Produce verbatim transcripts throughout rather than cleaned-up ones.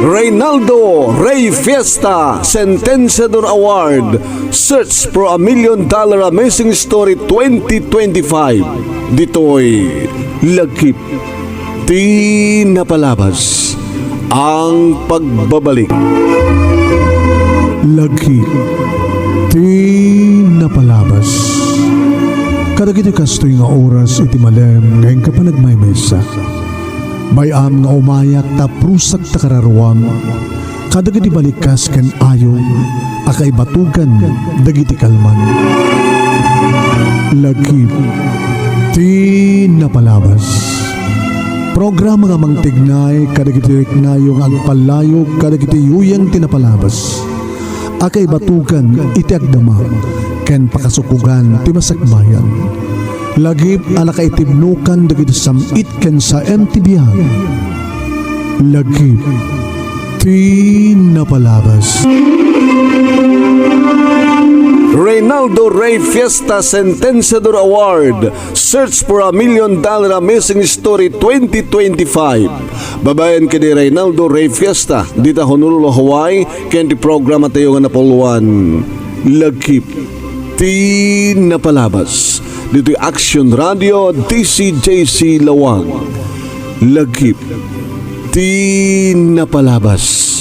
Reynaldo Rey Fiesta Sentenciador Award, Search for a Million Dollar Amazing Story twenty twenty-five. Ditoy Lagip ti Napalabas, ang pagbabalik. Lagip ti Napalabas. Kadagiti kastoy nga oras iti malem nga inka panagmaymaysa, bay-am nga umayak ta prusak ta kararuam kadagiti balikkas ken ayo a kaibatugan dagiti kalman. Lagip ti Napalabas. Programa nga mangtignay kadagiti riknayo nga agpallayog kadagiti yuyeng ti napalabas a kaibatugan iti agdama ken pakasukogan ti masakbayan. Lagip a nakaitibnokan dagiti sam-it ken saem ti biag. Lagip ti Napalabas. Reynaldo Rey Fiesta Sentenciador Award, Search for a Million Dollar Amazing Story twenty twenty-five. Babaen ken ni Reynaldo Rey Fiesta, dita Honolulu, Hawaii, ken ti programa tayo nga napuluan, Lagip ti Napalabas. Ditoy Action Radio, D C J C Lawag. Lagip ti Napalabas.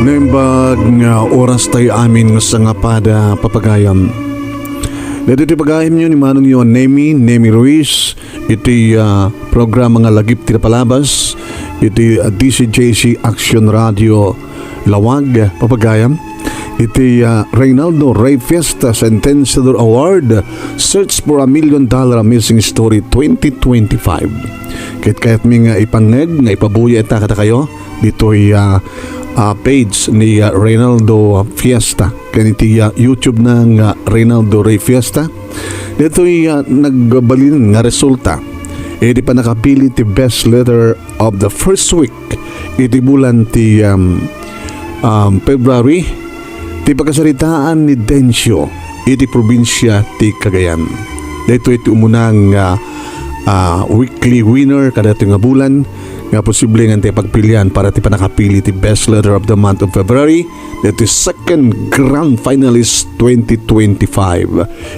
Naimbag nga oras tayo amin nga sangapada, papagayam. Dito ti pagayam nyo ni Manong Yon Nemi, Nemi Ruiz, iti, ah, programa nga Lagip ti Napalabas, iti, ah, D C J C Action Radio Lawag, papagayam. Iti, ah, Reynaldo Rey Fiesta Sentenciador Award, Search for a Million Dollar Amazing Story twenty twenty-five. Ket kayatmi nga ipangngeg, nga ipabuya ita kadakayo, ditoy, ah, ah, page ni, ah, Reynaldo Fiesta, ken iti, ah, YouTube na nga Reynaldo Rey Fiesta. Ditoy, ah, nagbalin nga resulta iti pannakapili ti best letter of the first week iti bulan ti, um, um, February, ti pakasaritaan ni Dencio iti probinsia ti Cagayan. Daytoy ti umuna nga, ah, weekly winner kadaytoy nga bulan nga posible nga ti pagpilian para ti pannakapili ti best letter of the month of February. Daytoy second grand finalist twenty twenty-five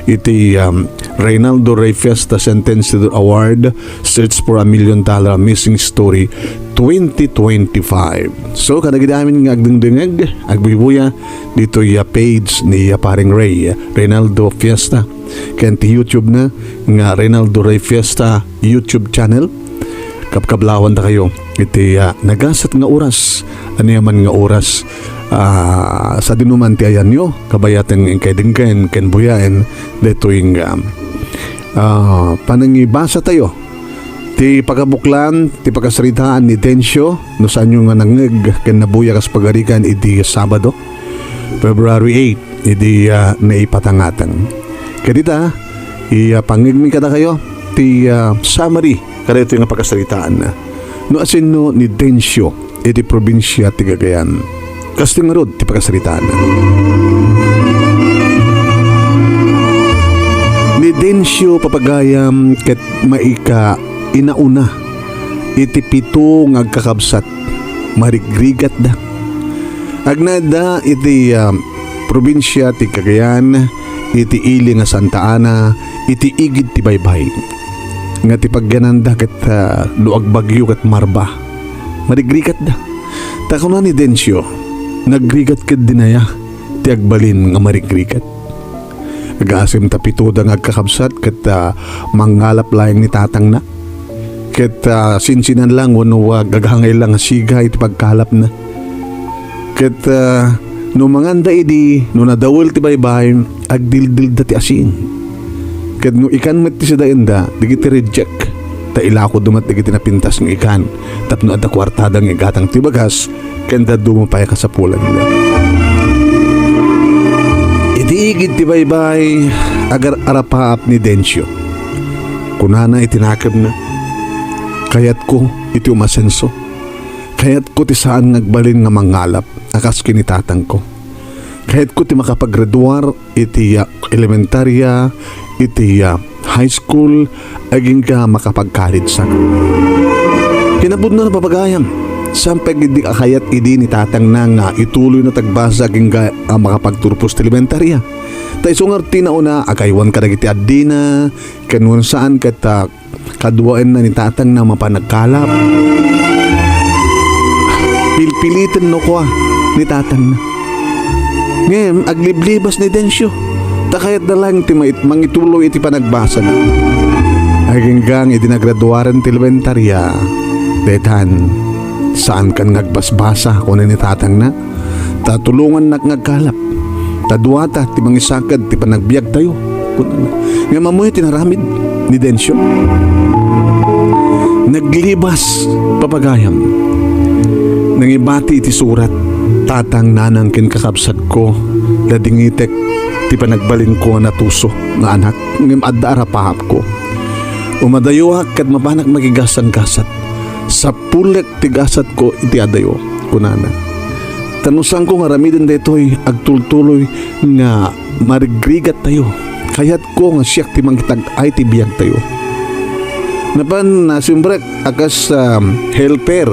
iti, um, Reynaldo Rey Fiesta Sentenciador Award, Search for a Million Dollar Missing Story twenty twenty-five. So, kadagiti amin nga agdengdengeg, agbuybuya, ditoy, ah, page ni, ah, Paring Rey, Reynaldo Fiesta, ken ti YouTube na nga Reynaldo Rey Fiesta YouTube channel. Kabkablawandakayo iti, ah, nagasat nga oras, ania man nga oras, ah, sadinoman ti ayanyo, kabayaten nga inkay denggen ken buyaen daytoy nga, ah, panangibasatayo. Ti pakabuklan, ti pakasaritaan ni Dencio, no saanyo nga nangngeg ken nabuya kas pagarigan idi Sabado, February eight, idi, ah, naipatangatang. Ket ita, ipangngegmi kadakayo ti, ah, summary kadaytoy nga pakasaritaanna. No asinno ni Dencio iti probinsia ti Cagayan. Kastoy ngarud ti pakasaritaanna. Ni Dencio, papagayam, ket maika inauna iti pito nga agkakabsat, marigrigatda. Agnaedda iti, ah, probinsia ti Cagayan, iti ili nga Santa Ana, iti igid ti baybay. Nga ti pagyananda ket, ah, no agbagyo ket marba, marigrigatda. Ta kuna ni Dencio, nagrigat ket dinaya ti agbalin nga marigrigat. Agasem ta pitoda nga agkakabsat ket, ah, mangngalap laeng ni tatangna. Ket, ah, sinsinan lang wenno, ah, gagangay lang a siga iti pagkalapna. Ket, ah, no manganda idi, no nadawel ti baybay, agdildilda ti asin. Ket no ikan met ti sidaenda, dagiti reject, ta ilakoda met dagiti napintas nga ikan tapno adda kuartada nga igatang ti bagas, ken dadduma pay a kasapulanda. Iti igid ti baybay, agar-arapaap ni Dencio. Kunana iti nakemna, "Kayatko iti umasenso. Kayatko ti saan nga agbalin nga mangalap a kas ken ni tatangko. Kayatko ti makapagraduar iti, ah, elementarya, iti, ah, high school, agingga makapag-college-ak. Kinapudno na, papagayam, saan pay ket di kayat idi ni tatangna nga ituloyna ti agbasa agingga a makapagturpos ti elementarya. Ta isu ngarud ti nauna, agaywan kadagiti addina, ken wen saan ket, ah, kaduaenna ni tatangna mapan nagkalap. Pilpiliten no kua ni tatangna. Ngem agliblibas ni Dencio, ta kayatna laeng ti mait-, mangituloy iti panagbasana. Aginggang idi nagraduaren ti elementarya, daytan, saankan nga agbasbasa, kuna ni tatangna. Ta tulongannak nga agkalap. Ta duata ti mangisaked ti panagbiagtayo. Ngem ammoyo ti naramid ni Dencio. Naglibas, papagayam. Nangibati iti surat, tatang, nanang, ken kakabsatko, nadingitek ti panagbalinko a natuso nga anak, ngem adda a rapaapko. Umadayoak ket mapanak makigasanggasat. Sapulek ti gasatko iti adayo, kunana. Ta no saanko nga aramiden daytoy, agtultuloy nga marigrigattayo. Kayatko nga siak ti mangitag-ay ti biagtayo. Napan nasimrek a kas, um, helper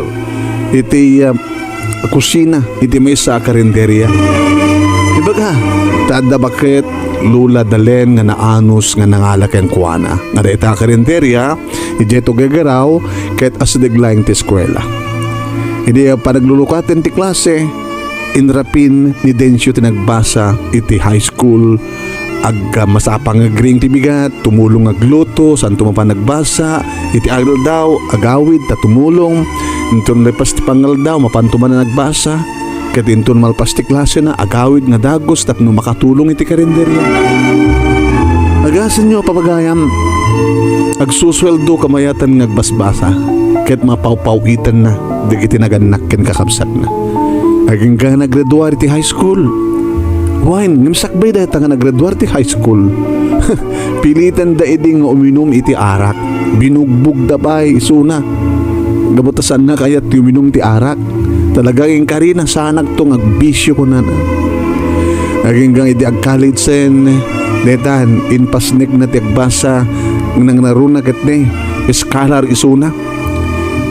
iti, um, kusina iti maysa a karinderia. Ibaga, ta adda baket Lola Dalen nga naanus nga nangala kenkuana nga dayta a karinderia, idiay Tuguegarao ket asideg laeng ti eskuela. Idi panaglulukaten ti klase, inrapin ni Dencio ti nagbasa iti high school. Ag-, masapang nga agriing ti bigat, tumulong agluto, saanto mapan nagbasa. Iti aldaw, agawid ta tumulong. Inton lepas ti pangaldaw, mapanto manen nagbasa. Ket inton malpas ti klasena, agawid nga dagus tapno makatulong iti karinderia. Agasenyo, papagayam, agsusueldo kamayatan nga agbasbasa, ket mapawpaw-itenna dagiti nagannak ken kakabsatna. Agingga nagraduar iti high school. Wen, ngem sakbay dayta nga nagraduar ti high school, pilitenda idi nga uminum iti arak. Binugbogda pay isuna. Gapu ta saanna kayat ti uminum ti arak. Talaga inkarina, saanakto nga agbisio, kunana. Aginggang idi agkaledsen, daytan, impasnekna ti agbasa, nangnangruna ket ni, scholar isuna.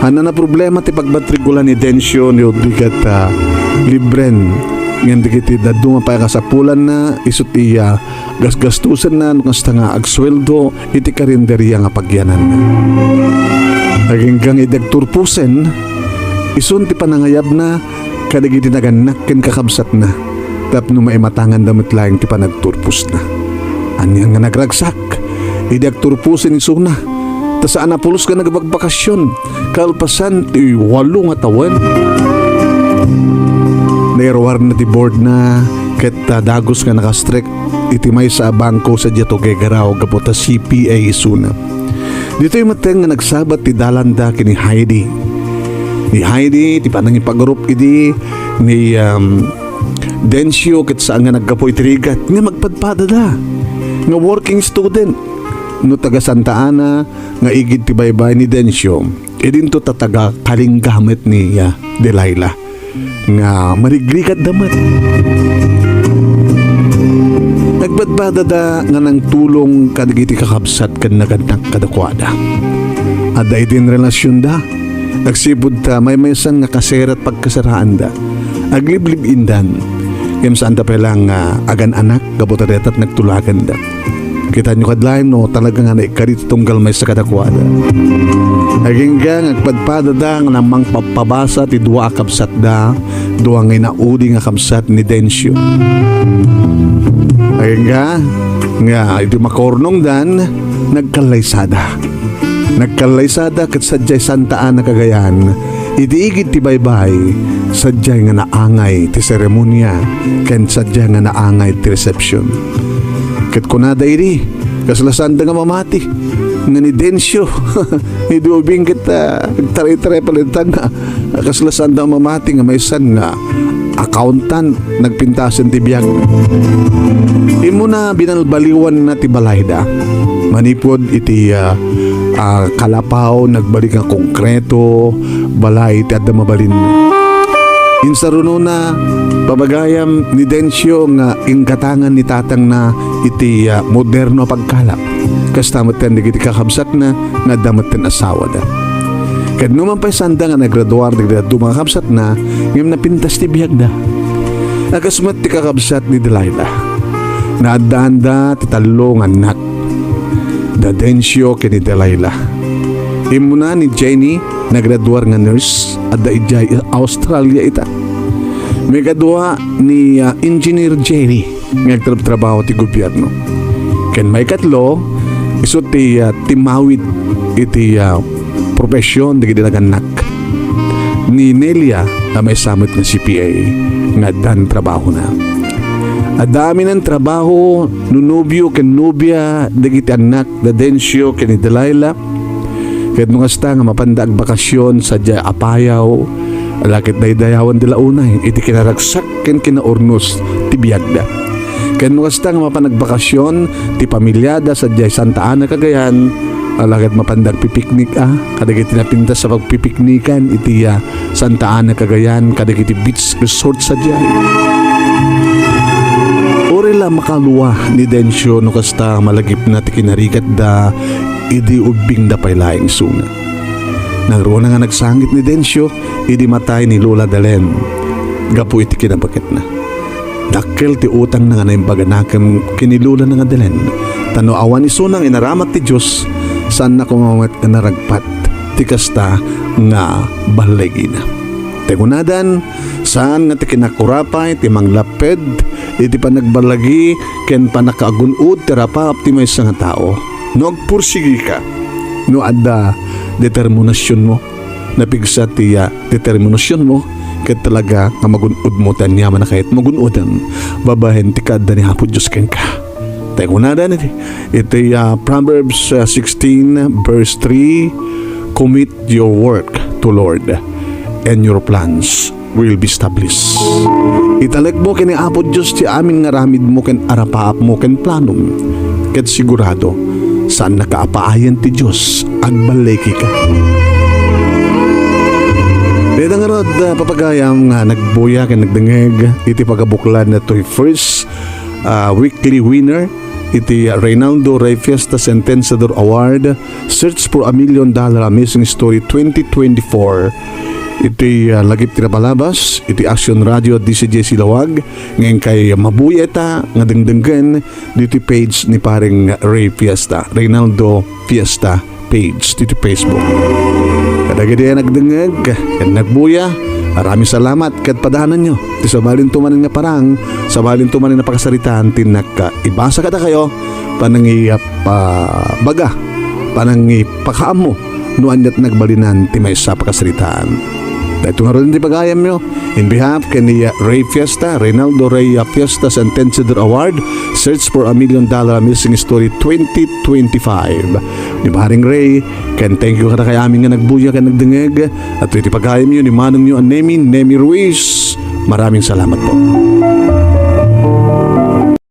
Haanna a problema ti pagmatrikula ni Dencio, ni Rodrigo ket, ah, libren. Ngem dagiti dadduma pay a kasapulanna, isu ti, ah, gasgastosenna no kasta nga agsueldo iti karinderia nga pagyananna. Aginggang idi agturposen, isun ti panangayabna kadagiti nagannak ken kakabsatna tapno maimatanganda met laeng ti panagturposna. Ania nga nagragsak idi agturposen isuna, ta saan a pulos nga nagbagbakasyon kalpasan ti walo nga tawen. Nairuarna ti boardna ket, ah, dagus nga nakastrek iti maysa a bangko sadiay Tuguegarao gapu ta C P A isuna. Ditoy met nga nagsabat ti dalanda ken ni Heidi. Ni Heidi ti panangipagurup idi ni, um, Dencio ket saan nga naggapu iti rigat nga magpadpadada nga working student. No taga Santa Ana nga igid ti baybay ni Dencio, idinto ta taga Kalinga met ni, ah, Delilah nga marigrigatda met. Nagpadpadada nga nangtulong kadagiti kakabsat ken nagannak kadakuada. Adda idin relasionda, agsipud ta maymaysan nga kaserat pagkasaraanda. Agliblib-indan. Ngem saanda pay laeng nga agan-anak gapu ta dayta ti nagtulaganda. Kitaenyo kad laeng no talaga nga naikari ti tunggal maysa kadakuada. Agingga nga agpadpadada nga namangpabpabasa ti dua a kabsatda, dua nga inaudi nga kabsat ni Dencio. Agingga nga idi makaurnongdan, nagkallaysada. Nagkallaysada ket sadiay Santa Ana, Cagayan, iti igid ti baybay, sadiay nga naangay ti seremonia ken sadiay nga naangay ti resepsion. Ket kunada idi, kasla saanda nga mamati nga ni Dencio, idi ubing ket, ah, agtaray-taray pay latta nga kasla saanda nga mamati nga maysan nga accountant, nagpintasen ti biag. Immuna, binalbaliwanna ti balayda. Manipud iti, ah, a kalapaw, nagbalik nga konkreto, balay ti adda mabalin. Insarunona, pabagayam ni Dencio nga inggatangan ni tatangna iti, ah, moderno a pagkalap. Kasta metten dagiti kakabsatna nga adda metten asawada. Ket numan pay saanda nga nagraduar dagiti dadduma a kakabsatna, ngem napintas ti biagda. A kas met ti kakabsat ni Delilah. Naaddaanda ti tallo nga annak, da Dencio ken ni Delilah. Immuna ni Jenny, nagraduar nga nurse, adda idiay Australia ita. Maikadua ni, ah, Engineer Jerry, nga agtrabtrabaho ti gobierno. Ken maikatlo, isu ti, ah, timmawid iti, ah, profession dagiti nagannak. Ni Nelia a maysa met nga C P A nga addan trabahona. Adda amin a trabaho, no nobio ken nobia dagiti annak da Dencio ken ni Delilah. Ket no kasta nga mapanda agbakasyon sadiay Apayao, ala ket daydayawen da la unay iti kinaragsak ken kinaurnos ti biagda. Ken no kasta nga mapan agbakasyon ti pamiliada sadiay Santa Ana, Cagayan, ala ket mapanda agpipiknik a kadagiti napintas a pagpipiknikan iti, ah, Santa Ana, Cagayan, kadagiti beach resort sadiay. Uray la makalua ni Dencio no kasta malagipna ti kinarigatda idi ubbingda pay laeng isuna. Nagruana nga nagsangit ni Dencio idi matay ni Lola Delen gapu iti kinabaketna. Dakkel ti utangna nga naimbag a nakem ken ni Lolana nga Delen. Ta no awan isuna nga inaramat ti Dios, saanna koma met nga naragpat ti kasta nga ballegina. Ti kunadan, saan nga ti kinakurapay ti manglapped iti panagballagi ken pannakaagun-od ti arapaap ti maysa nga tao. No agpursigika, no adda determinasionmo, napigsa ti, ah, determinasionmo, ket talaga nga magun-odmo ti aniaman a kayatmo gun-odem babaen ti kaadda ni Apo Dios kenka. Tay kunadan iti, iti, ah, Proverbs, ah, sixteen, verse three, "Commit your work to Lord, and your plans will be established." Italekmo ken ni Apo Dios ti amin nga aramidmo ken arapaapmo ken planom, ket sigurado, saannaka a paayen ti Dios, agballegika. Dayta ngarud, ah, papagayam nga nagbuya ken nagdengngeg iti pagabuklan daytoy first, ah, weekly winner iti Reynaldo Rey Fiesta Sentenciador Award, Search for a Million Dollar Amazing Story twenty twenty-four. Iti, ah, lagip ti napalabas iti Action Radio D C J Silawag, nga inkay mabuya ita nga dengdenggen diti page ni Pareng Rey Fiesta, Reynaldo Fiesta page diti Facebook. Kadagiti a nagdengngeg ken nagbuya, aramid salamat ket padananyo ti sabalinto manen nga parang, sabalinto manen a pakasaritaan ti nakaibasa kadakayo, panangipabaga, panangipakaammo no ania ti nagbalinan ti maysa a pakasaritaan. Daytoy ngaruden ti pagayamyo, in behalf ken ni Rey Fiesta, Reynaldo Rey Fiesta Sentenciador Award, Search for a Million Dollar Amazing Story twenty twenty-five. Ni Pareng Rey, ken thank you kadakayo amin nga nagbuya ken nagdengngeg. Daytoy ti pagayamyo ni manongyo a Nemi, Nemi Ruiz. Maraming salamat po.